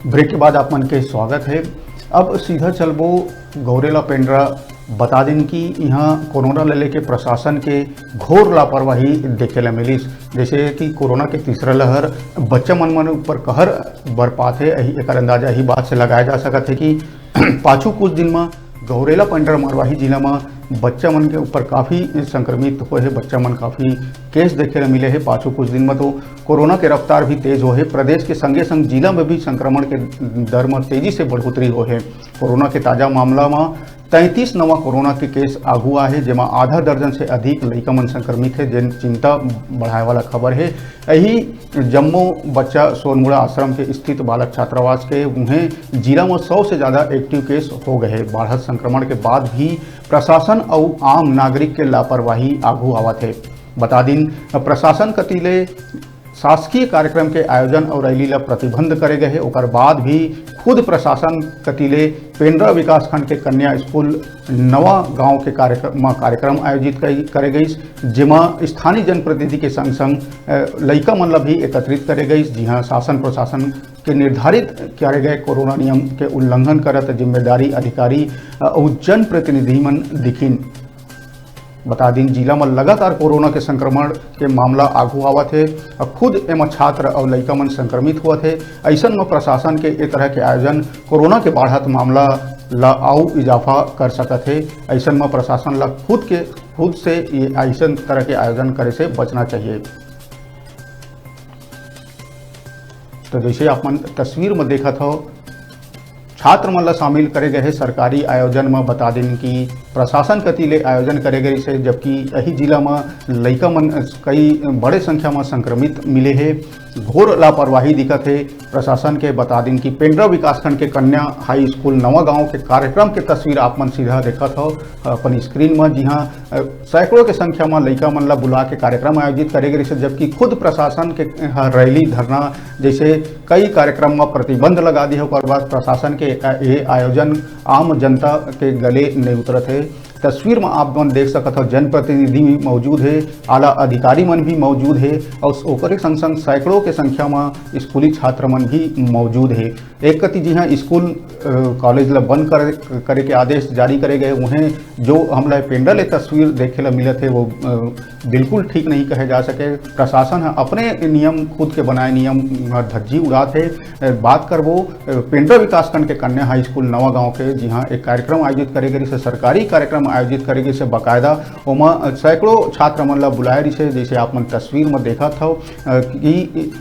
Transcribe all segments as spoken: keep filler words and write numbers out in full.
Break के बाद आप मन के स्वागत है। अब सीधा चलबो गौरेला पेंड्रा। बता दिन कि इहाँ कोरोना ले लेके प्रशासन के घोर लापरवाही देखे ला मिलिस। जैसे कि कोरोना के तीसरा लहर बच्चा मन मन ऊपर कहर बरपात हे, एही एकर अंदाजा एही बात से लगाया जा सकत हे कि पाछू कुछ दिन म गौरेला पेंड्रा मरवाही जिला म बच्चा मन के ऊपर काफी संक्रमित होए हे, बच्चा मन काफी केस देखे ला मिले हे। पाछू कुछ दिन म तो कोरोना के रफ्तार भी तेज होए हे। प्रदेश के संगे संग जिला में भी संक्रमण के दर म तेजी से बढ़ोतरी होए हे। कोरोना के ताजा मामला म तैंतीस नवा कोरोना के केस आगू आए हे, जेमा आधा दर्जन से अधिक लइका मन संक्रमित हे, जेन चिंता बढ़ाए वाला खबर हे। एही जम्मो बच्चा सोनमुड़ा आश्रम के स्थित बालक छात्रावास के उहें, जिला म सौ से ज्यादा एक्टिव केस हो गए हे। बाढ़त संक्रमण के बाद भी प्रशासन अउ आम नागरिक के लापरवाही आगू आवत हे। बता दिन, प्रशासन कति ले शासकीय कार्यक्रम के आयोजन अउ रैली ला प्रतिबंध करे गए हे, ओकर बाद भी खुद प्रशासन कति ले पेंड्रा विकासखंड के कन्या स्कूल नवा गांव के कार्यक्रम म कार्यक्रम आयोजित कई-, करे गईस, जेमा स्थानीय जनप्रतिनिधि के संग संग, अ, लइका मन ला भी एकत्रित करे गईस, जिहां शासन प्रशासन के निर्धारित करे गए कोरोना नियम के उल्लंघन करत जिम्मेदारी अधिकारी, अ, अउ जनप्रतिनिधि मन दिखिन। बता दिन, जिला म लगातार कोरोना के संक्रमण के मामला आगू आवत हे अउ खुद एमा छात्र अउ लइका मन संक्रमित होवत हे। अइसन म प्रशासन के ए तरह के आयोजन कोरोना के बाढ़त मामला ला अउ इजाफा कर सकत हे। अइसन म प्रशासन ला खुद के, खुद से ये अइसन तरह के आयोजन करे से बचना चाहिए। तो जैसे आप मन तस्वीर म देखत हो, छात्र मन ला शामिल करे गए हे सरकारी आयोजन म। बता दिन कि प्रशासन कति ले आयोजन करे गए हे, जबकि यही जिला म लइका मन कई बड़े संख्या म संक्रमित मिले हे। घोर लापरवाही दिखत हे प्रशासन के। बता दिन कि पेंड्रा विकासखंड के कन्या हाई स्कूल नवा गांव के कार्यक्रम के तस्वीर आप मन सीधा देखत हो अपन स्क्रीन म, जिहां, अ, सैकड़ों के संख्या म लइका मन ला बुला के कार्यक्रम आयोजित करे गए रहिसे, जबकि खुद प्रशासन के, अ, रैली, धरना जैसे कई कार्यक्रम म प्रतिबंध लगा दिए। ओकर बाद प्रशासन के, अ, ये आयोजन आम जनता के गले नहीं उतरत हे। तस्वीर म आप मन देख सकत हो, जनप्रतिनिधि भी मौजूद हे, आला अधिकारी मन भी मौजूद हे और ओकरे संग संग सैकड़ों के संख्या म स्कूली छात्र मन भी मौजूद हे। एक कति जिहां स्कूल, अ, कॉलेज ला बंद कर, करे के आदेश जारी करे गए, उहें जो हमला पेंडा ले तस्वीर देखे ला मिलत हे, वो, अ, बिल्कुल ठीक नहीं कहे जा सके। प्रशासन ह अपने नियम, खुद के बनाए नियम म धज्जी उड़ात हे। अ, बात करबो, अ, पेंड्रा विकासखंड के कन्या हाई स्कूल नवा गांव के, जिहां एक कार्यक्रम आयोजित करे गए, सरकारी कार्यक्रम आयोजित करे गए, बाकायदा ओमा, अ, सैकड़ों छात्र मन ला बुलाए रहिसे, जैसे आप मन तस्वीर म देखत हव, अ, कि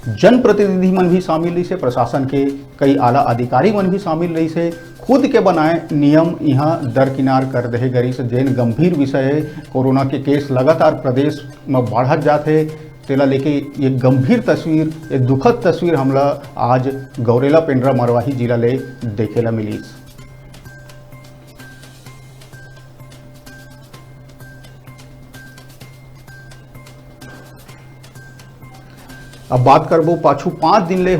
जनप्रतिनिधि मन भी शामिल रहिसे, प्रशासन के कई आला अधिकारी मन भी शामिल रहिसे। खुद के बनाए नियम इहां दरकिनार कर देहे गए रहिसे, जेन गंभीर विषय हे। कोरोना के केस लगातार प्रदेश म बढ़त जात हे, तेला लेके ये गंभीर तस्वीर, ये दुखद तस्वीर हमला आज गौरेला पेंड्रा मरवाही जिला ले देखे ला मिलिस। अब बात करबो पाछू पांच दिन ले